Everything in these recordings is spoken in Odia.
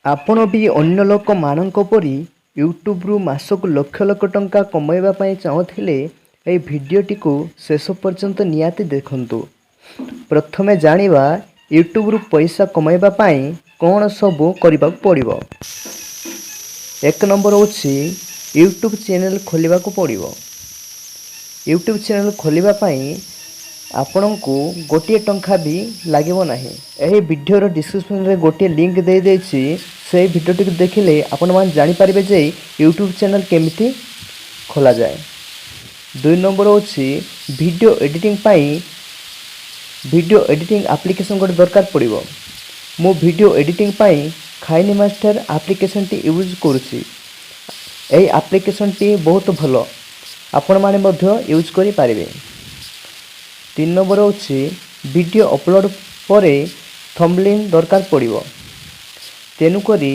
ଆପଣ ବି ଅନ୍ୟ ଲୋକମାନଙ୍କ ପରି ୟୁଟ୍ୟୁବରୁ ମାସକୁ ଲକ୍ଷ ଲକ୍ଷ ଟଙ୍କା କମାଇବା ପାଇଁ ଚାହୁଁଥିଲେ, ଏହି ଭିଡ଼ିଓଟିକୁ ଶେଷ ପର୍ଯ୍ୟନ୍ତ ନିହାତି ଦେଖନ୍ତୁ। ପ୍ରଥମେ ଜାଣିବା, ୟୁଟ୍ୟୁବରୁ ପଇସା କମାଇବା ପାଇଁ କ'ଣ ସବୁ କରିବାକୁ ପଡ଼ିବ। 1 ନମ୍ବର ହେଉଛି, ୟୁଟ୍ୟୁବ୍ ଚ୍ୟାନେଲ୍ ଖୋଲିବାକୁ ପଡ଼ିବ। ୟୁଟ୍ୟୁବ୍ ଚ୍ୟାନେଲ୍ ଖୋଲିବା ପାଇଁ ଆପଣଙ୍କୁ ଗୋଟିଏ ଟଙ୍କା ବି ଲାଗିବ ନାହିଁ। ଏହି ଭିଡ଼ିଓର ଡିସ୍କ୍ରିପ୍ସନ୍ରେ ଗୋଟିଏ ଲିଙ୍କ୍ ଦେଇଦେଇଛି। ସେଇ ଭିଡ଼ିଓଟିକୁ ଦେଖିଲେ ଆପଣମାନେ ଜାଣିପାରିବେ ଯେ ୟୁଟ୍ୟୁବ୍ ଚ୍ୟାନେଲ୍ କେମିତି ଖୋଲାଯାଏ। 2 ନମ୍ବର ହେଉଛି, ଭିଡ଼ିଓ ଏଡ଼ିଟିଂ ପାଇଁ ଭିଡ଼ିଓ ଏଡ଼ିଟିଂ ଆପ୍ଲିକେସନ୍ ଗୋଟେ ଦରକାର ପଡ଼ିବ। ମୁଁ ଭିଡ଼ିଓ ଏଡ଼ିଟିଂ ପାଇଁ କାଇନ୍ ମାଷ୍ଟର ଆପ୍ଲିକେସନ୍ଟି ୟୁଜ୍ କରୁଛି। ଏହି ଆପ୍ଲିକେସନ୍ଟି ବହୁତ ଭଲ, ଆପଣମାନେ ମଧ୍ୟ ୟୁଜ୍ କରିପାରିବେ। 3 ନମ୍ବର ହେଉଛି, ଭିଡ଼ିଓ ଅପଲୋଡ଼ ପରେ ଥମ୍ବନେଲ୍ ଦରକାର ପଡ଼ିବ। ତେଣୁକରି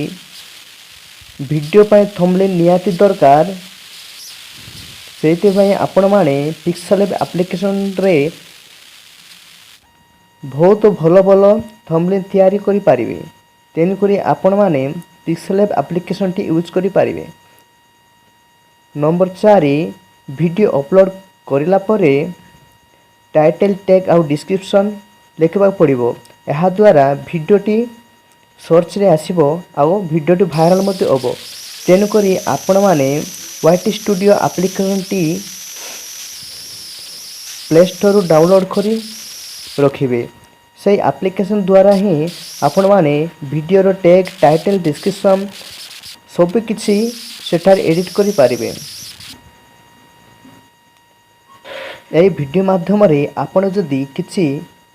ଭିଡ଼ିଓ ପାଇଁ ଥମ୍ବନେଲ୍ ନିହାତି ଦରକାର। ସେଇଥିପାଇଁ ଆପଣମାନେ ପିକ୍ସେଲ୍ ଆପ୍ଲିକେସନ୍ରେ ବହୁତ ଭଲ ଭଲ ଥମ୍ବନେଲ୍ ତିଆରି କରିପାରିବେ। ତେଣୁକରି ଆପଣମାନେ ପିକ୍ସେଲ୍ ଆପ୍ଲିକେସନ୍ଟି ୟୁଜ୍ କରିପାରିବେ। ନମ୍ବର 4, ଭିଡ଼ିଓ ଅପଲୋଡ଼ କରିଲା ପରେ ଟାଇଟେଲ୍, ଟ୍ୟାଗ୍ ଆଉ ଡିସ୍କ୍ରିପ୍ସନ୍ ଲେଖିବାକୁ ପଡ଼ିବ। ଏହାଦ୍ୱାରା ଭିଡ଼ିଓଟି ସର୍ଚ୍ଚରେ ଆସିବ ଆଉ ଭିଡ଼ିଓଟି ଭାଇରାଲ୍ ମଧ୍ୟ ହେବ। ତେଣୁକରି ଆପଣମାନେ ୱାଇଟି ଷ୍ଟୁଡ଼ିଓ ଆପ୍ଲିକେସନ୍ଟି ପ୍ଲେ ଷ୍ଟୋରରୁ ଡାଉନଲୋଡ଼୍ କରି ରଖିବେ। ସେଇ ଆପ୍ଲିକେସନ୍ ଦ୍ୱାରା ହିଁ ଆପଣମାନେ ଭିଡ଼ିଓର ଟ୍ୟାଗ୍, ଟାଇଟେଲ୍, ଡିସ୍କ୍ରିପ୍ସନ୍ ସବୁକିଛି ସେଠାରେ ଏଡ଼ିଟ୍ କରିପାରିବେ। ଏହି ଭିଡ଼ିଓ ମାଧ୍ୟମରେ ଆପଣ ଯଦି କିଛି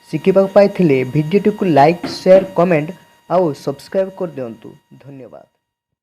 ଶିଖିବାକୁ ପାଇଥିଲେ, ଭିଡ଼ିଓଟିକୁ ଲାଇକ୍, ସେୟାର, କମେଣ୍ଟ ଆଉ ସବସ୍କ୍ରାଇବ୍ କରିଦିଅନ୍ତୁ। ଧନ୍ୟବାଦ।